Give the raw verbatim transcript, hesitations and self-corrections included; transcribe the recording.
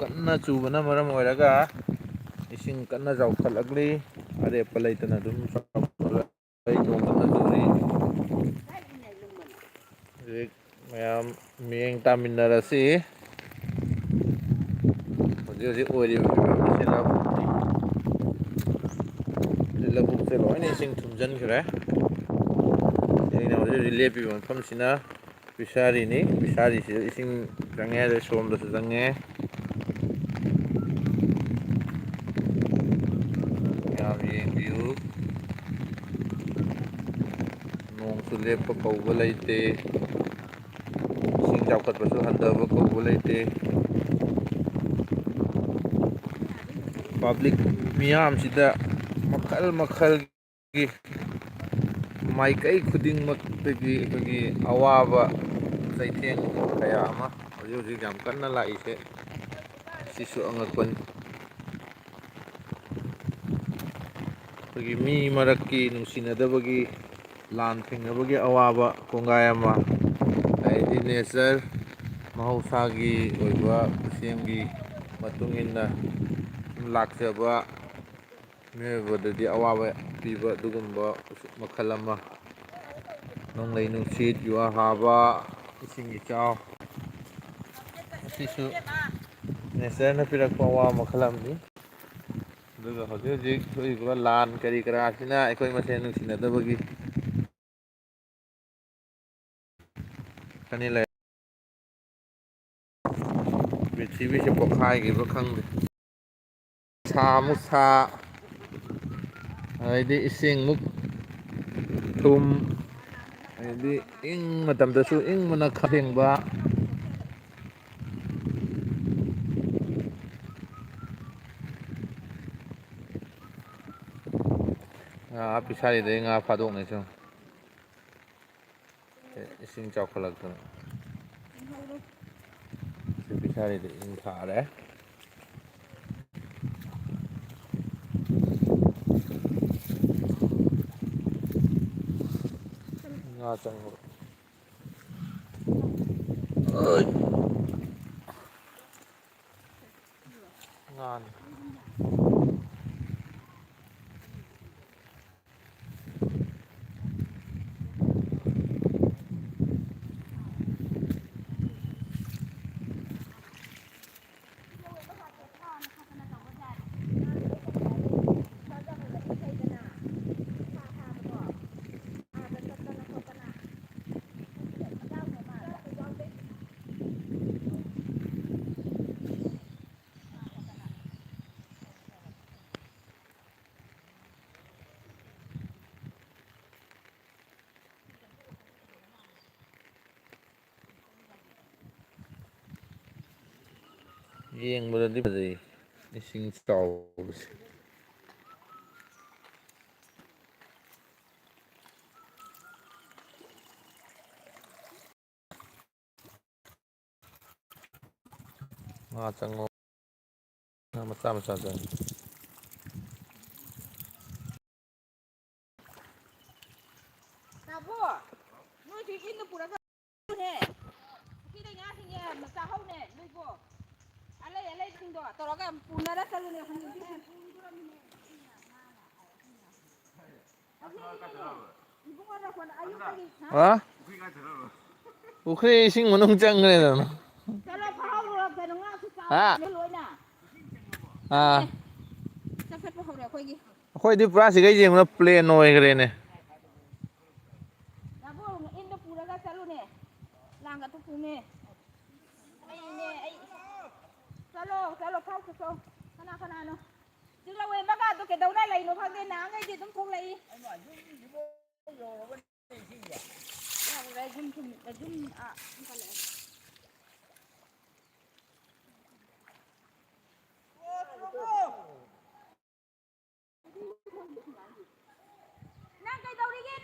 ꯀꯟꯅ ꯆꯨꯕꯅ ꯃꯔꯝ ꯑꯣꯏꯔꯒ ꯏꯁꯤꯡ ꯀꯟꯅ ꯆꯥꯎꯈꯠꯂꯛꯂꯤ꯫ ꯑꯔꯦꯞꯄ ꯂꯩꯇꯅ ꯑꯗꯨꯝ ꯆꯥꯎꯈꯠꯂꯛꯂꯤ, ꯅꯣꯡ ꯀꯟꯅ ꯆꯨꯔꯤ꯫ ꯍꯧꯖꯤꯛ ꯃꯌꯥꯝ ꯃꯤꯠꯌꯦꯡ ꯇꯥꯃꯤꯟꯅꯔꯁꯤ꯫ ꯍꯧꯖꯤꯛ ꯍꯧꯖꯤꯛ ꯑꯣꯏꯔꯤꯕ ꯐꯤꯕꯝꯁꯤ ꯂꯧꯕꯨꯛꯅꯤ꯫ ꯂꯧꯕꯨꯛꯁꯦ ꯂꯣꯏꯅ ꯏꯁꯤꯡ ꯊꯨꯝꯖꯤꯟꯈ꯭ꯔꯦ꯫ ꯑꯩꯅ ꯍꯧꯖꯤꯛ ꯍꯧꯖꯤꯛ ꯂꯦꯞꯄꯤꯕ ꯃꯐꯝꯁꯤꯅ ꯐꯤꯁꯥꯔꯤꯅꯤ꯫ ꯐꯤꯁꯥꯔꯤꯁꯤꯗ ꯏꯁꯤꯡ ꯆꯪꯉꯦ, ꯑꯗꯩ ꯁꯣꯝꯗꯁꯨ ꯆꯪꯉꯦ꯫ ꯃꯌꯥꯝ ꯌꯦꯡꯕꯤꯌꯨ꯫ ꯅꯣꯡꯁꯨ ꯂꯦꯞꯄ ꯀꯧꯕ ꯂꯩꯇꯦ꯫ ꯏꯁꯤꯡ ꯆꯥꯎꯈꯠꯄꯁꯨ ꯍꯟꯊꯕ ꯀꯧꯕ ꯂꯩꯇꯦ꯫ ꯄꯕ꯭ꯂꯤꯛ ꯃꯤꯌꯥꯝꯁꯤꯗ ꯃꯈꯜ ꯃꯈꯜꯒꯤ ꯃꯥꯏꯀꯩ ꯈꯨꯗꯤꯡꯃꯛꯇꯒꯤ ꯑꯩꯈꯣꯏꯒꯤ ꯑꯋꯥꯕ ꯆꯩꯊꯦꯡ ꯀꯌꯥ ꯑꯃ ꯍꯧꯖꯤꯛ ꯍꯧꯖꯤꯛ ꯌꯥꯝ ꯀꯟꯅ ꯂꯥꯛꯏꯁꯦ ꯁꯤꯁꯨ ꯑꯉꯛꯄꯅꯤ꯫ ꯑꯩꯈꯣꯏꯒꯤ ꯃꯤ ꯃꯔꯛꯀꯤ ꯅꯨꯡꯁꯤꯅꯗꯕꯒꯤ ꯂꯥꯟ ꯊꯦꯡꯅꯕꯒꯤ ꯑꯋꯥꯕ ꯀꯣꯡꯒꯥꯏ ꯑꯃ, ꯑꯗꯩꯗꯤ ꯅꯦꯆꯔ, ꯃꯍꯧꯁꯥꯒꯤ ꯑꯣꯏꯕ ꯈꯨꯠꯁꯦꯝꯒꯤ ꯃꯇꯨꯡ ꯏꯟꯅ ꯁꯨꯝ ꯂꯥꯛꯆꯕ ꯃꯤꯑꯣꯏꯕꯗꯗꯤ ꯑꯋꯥꯕ ꯄꯤꯕ ꯑꯗꯨꯒꯨꯝꯕ ꯃꯈꯜ ꯑꯃ, ꯅꯣꯡꯂꯩ ꯅꯨꯡꯁꯤꯠ, ꯖꯨꯋꯥꯔ ꯍꯥꯕ, ꯏꯁꯤꯡ ꯏꯆꯥꯎ, ꯑꯁꯤꯁꯨ ꯅꯦꯆꯔꯅ ꯄꯤꯔꯛꯄ ꯑꯋꯥꯕ ꯃꯈꯜ ꯑꯃꯅꯤ꯫ ꯑꯗꯨꯒ ꯍꯧꯖꯤꯛ ꯍꯧꯖꯤꯛ ꯊꯣꯛꯏꯕ ꯂꯥꯟ ꯀꯔꯤ ꯀꯔꯥꯁꯤꯅ ꯑꯩꯈꯣꯏ ꯃꯁꯦꯟ ꯅꯨꯡꯁꯤꯅꯗꯕꯒꯤ ꯈꯅꯤ ꯂꯩ꯫ ꯄ꯭ꯔꯤꯊꯤꯕꯤꯁꯦ ꯄꯣꯛꯈꯥꯏꯈꯤꯕ ꯈꯪꯗꯦ꯫ ꯁꯥ ꯑꯃꯨꯛ ꯁꯥ, ꯑꯗꯩꯗꯤ ꯏꯁꯤꯡꯃꯨꯛ ꯊꯨꯝ, ꯑꯗꯩꯗꯤ ꯏꯪ ꯃꯇꯝꯗꯁꯨ ꯏꯪꯕꯅ ꯈꯔ ꯐꯦꯡꯕ꯫ ꯉꯥ ꯐꯤꯁꯥꯔꯤꯗꯩ ꯉꯥ ꯐꯥꯗꯣꯛꯅꯩꯁꯨ꯫ ꯏꯁꯤꯡ ꯆꯥꯎꯈꯠꯂꯛꯇꯅ ꯁꯤ ꯐꯤꯁꯥꯔꯤꯗ ꯏꯁꯤꯡ ꯊꯥꯔꯦ꯫ ꯉꯥ ꯆꯪꯕ꯫ ꯑꯩ꯫ ꯉꯥꯅꯤ꯫ ꯌꯦꯡꯕꯗꯗꯤ ꯐꯖꯩ, ꯏꯁꯤꯡ ꯆꯥꯎꯕꯁꯦ꯫ ꯉꯥ ꯆꯪꯉꯣ꯫ ꯉꯥ ꯃꯆꯥ ꯃꯆꯥ ꯆꯪꯉꯤ꯫ ꯇꯥꯕꯣ, ꯅꯣꯏꯁꯨ ꯏꯟꯗ ꯄꯨꯔꯒ ꯆꯠꯂꯨꯅꯦ꯫ ꯄꯨꯈ꯭ꯔꯤꯗ ꯉꯥꯁꯤꯡꯁꯦ ꯆꯥꯍꯧꯅꯦ, ꯅꯣꯏꯕꯣ꯫ ꯑꯂꯩ ꯑꯂꯩꯁꯤꯡꯗꯣ ꯇꯧꯔꯒ ꯄꯨꯅꯔ ꯆꯠꯂꯨꯅꯦ꯫ ꯍꯥ? ꯄꯨꯈ꯭ꯔꯤ ꯏꯁꯤꯡ ꯃꯅꯨꯡ ꯆꯪꯈ꯭ꯔꯦꯗꯅ꯫ ꯆꯠꯂꯣ, ꯐꯥꯍꯧꯔꯣ, ꯀꯩꯅꯣ, ꯉꯥꯁꯨ ꯍꯥ? ꯆꯥꯎꯕꯅꯦ ꯂꯣꯏꯅ꯫ ꯑꯥ꯫ ꯆꯥꯎꯈꯠꯄ ꯍꯧꯔꯦ ꯑꯩꯈꯣꯏꯒꯤ꯫ ꯑꯩꯈꯣꯏꯗꯤ ꯄꯨꯔꯥ ꯁꯤꯒꯩ ꯌꯦꯡꯕꯗ plain ꯑꯣꯏꯈ꯭ꯔꯦꯅꯦ꯫ ꯅꯥꯕꯣ, ꯏꯟꯗꯣ ꯄꯨꯔꯒ ꯆꯠꯂꯨꯅꯦ꯫ ꯂꯥꯡꯒ ꯊꯣꯛꯇꯣꯏꯅꯦ꯫ ꯑꯩꯅꯦ, ꯑꯩ꯫ ꯆꯠꯂꯣ, ꯆꯠꯂꯣ, ꯐꯥꯎ ꯆꯠꯂꯣ꯫ ꯀꯅꯥ ꯀꯅꯥꯅꯣ? ꯆꯤꯡꯂꯧꯋꯦ ꯃꯒꯥꯗꯣ ꯀꯩꯗꯧꯅ ꯂꯩꯅꯣ ꯈꯪꯗꯦ, ꯅꯍꯥꯟꯈꯩꯗꯤ ꯑꯗꯨꯝ ꯊꯣꯛꯂꯛꯏ꯫ ꯌꯧꯔꯦ, ꯌꯨꯝ ꯊꯨꯝ-, ꯌꯨꯝ, ꯑꯥ, ꯊꯨꯝꯀꯠꯂꯛꯑꯦ꯫